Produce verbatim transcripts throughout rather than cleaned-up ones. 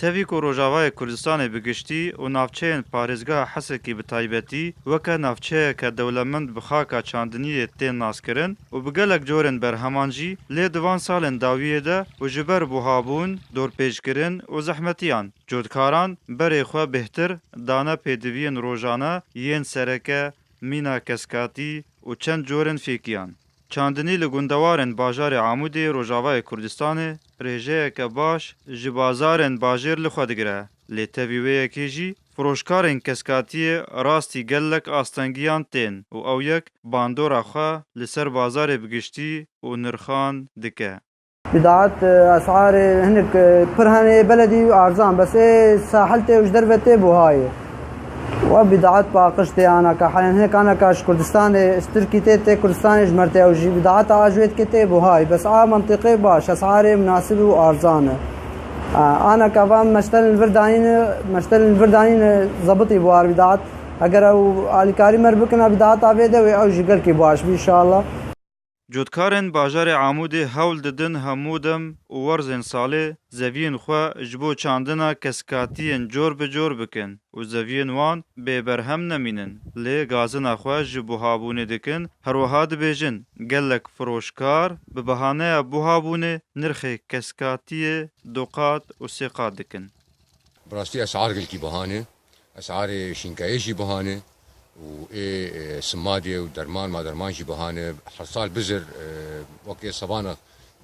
Tevî ku Rojavayê Kurdistanê bi giştî û navçeyên parêzgeha Hesekî bi taybetî weke navçeyeke dewlemend bi xaka çandiniyê tên naskirin û bi gelek corên berheman jî, lê di van salên dawiyê de û ji ber buhabûn, dorpêçkirin û zehmetiyan, cotkaran berê xwe bêhtir dane pêdiviyên rojane yên sereke, mîna keskatî û çend corên fêkiyan. Çandinî li gundewarên bajarê Amûdê Rojavayê Kurdistanê rêjeyeke baş ji bazarên bajêr li xwe digire, lê tevî wê yekê jî firoşkarên keskatiyê rastî gelek astengiyan tên û ew yek bandora xwe li ser bazarê bi giştî û nirxan dike. Bidaet, e, esarê hinek, e, pir hene yê beledî û arzan, bes ê sahil tê û ji derve tê buha ye. We bidaet paqij tê anaka helen hinek anaka ji Kurdistanê, ji Tirkî tê, tê Kurdistanê ji mer tê ew jî bidaeta a ji wê dikê tê buha ye. Bes a mentiqê baş, esarê munasib û arzan e. A, anaka van meştelin vir danîne, meştelin vir danîne zebitî buhar bidaet. Eger ew alîkarî mer bikina bidaeta vê de wê ew jî gelkî baş bî inşallah. Cotkarên bajarê Amûdê hewl didin hemû dem û werzên salê zeviyên xwe ji bo çandina keskatiyên cor bi cor bikin û zeviyên wan bêberhem nemînin, lê gazina xwe ji buhabûnê dikin. Her wiha dibêjin, gelek firoşkar bi bahaneya buhabûnê nirxê keskatiyê du qat û sê qat dikin. Bi rastî esar gelkî biha ne. Esarê şînkayê jî biha ne û ê, e, simadê û derman ma derman jî biha ne. Her sal bizir, e, wekê sebana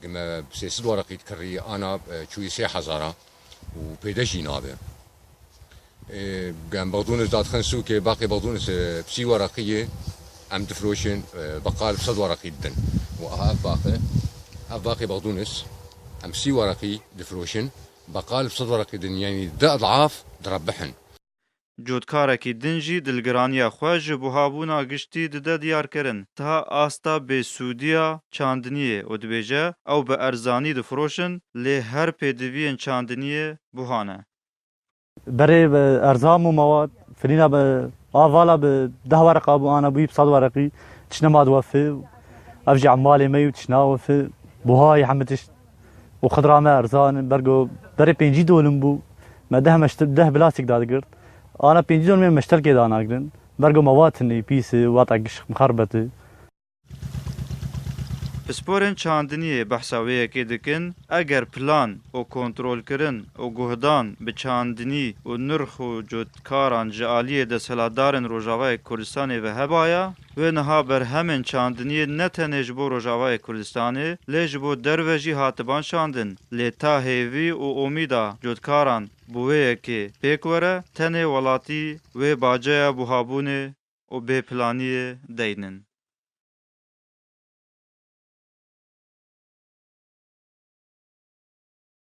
gime sê sed wereqî dikirî, ana, e, çûyî sê hezara û pêde jî nabe. E, gem Bexdûnis dadixin sûkê, baqê Bexdûnis, e, bi sî wereqî ye, em difiroşin, e, beqal bi sed wereqî didin. Û aha ev baqe, ev baqê Bexdûnis, em sî wereqî difiroşin, beqal bi sed wereqî din, yanî di edaf direbihin. Cotkarekî din jî dilgiraniya xwe ji buhabûna giştî dide diyarkirin. Tiha asta bêsûdiya çandiniyê û dibêje, ew bi erzanî difiroşin, lê her pêdiviyên çandiniyê buha ne. Berê bi erzan û mewad, firîna bi, a vala bi deh wereqa bû, ana bûyî bi sed wereqî, tişt nema diwefi. Ev jî emalê me yû, tişt nawefi. Buhayî hemî tişt û xidra me erzan in. Bergo berê pêncî dolim bû, me deh meşt-, deh bilastîk dadigirt. Ana pêncî dolimê meştelkê danagirin. Bergo mewad hinî pîs e, wata giş mixerbet e. Pisporên çandiniyê behsa wê yekê dikin, eger plan û kontrolkirin û guhdan bi çandinî û nirx û cotkaran ji aliyê desthilatdarên Rojavayê Kurdistanê ve hebaya, wê niha berhemên çandiniyê ne tenê ji bo Rojavayê Kurdistanê, lê ji bo derve jî hatiban şandin. Lê ta hêvî û omîda cotkaran bi wê yekê pêk were, tenê welatî wê baceya buhabûnê û bêplaniyê deynin.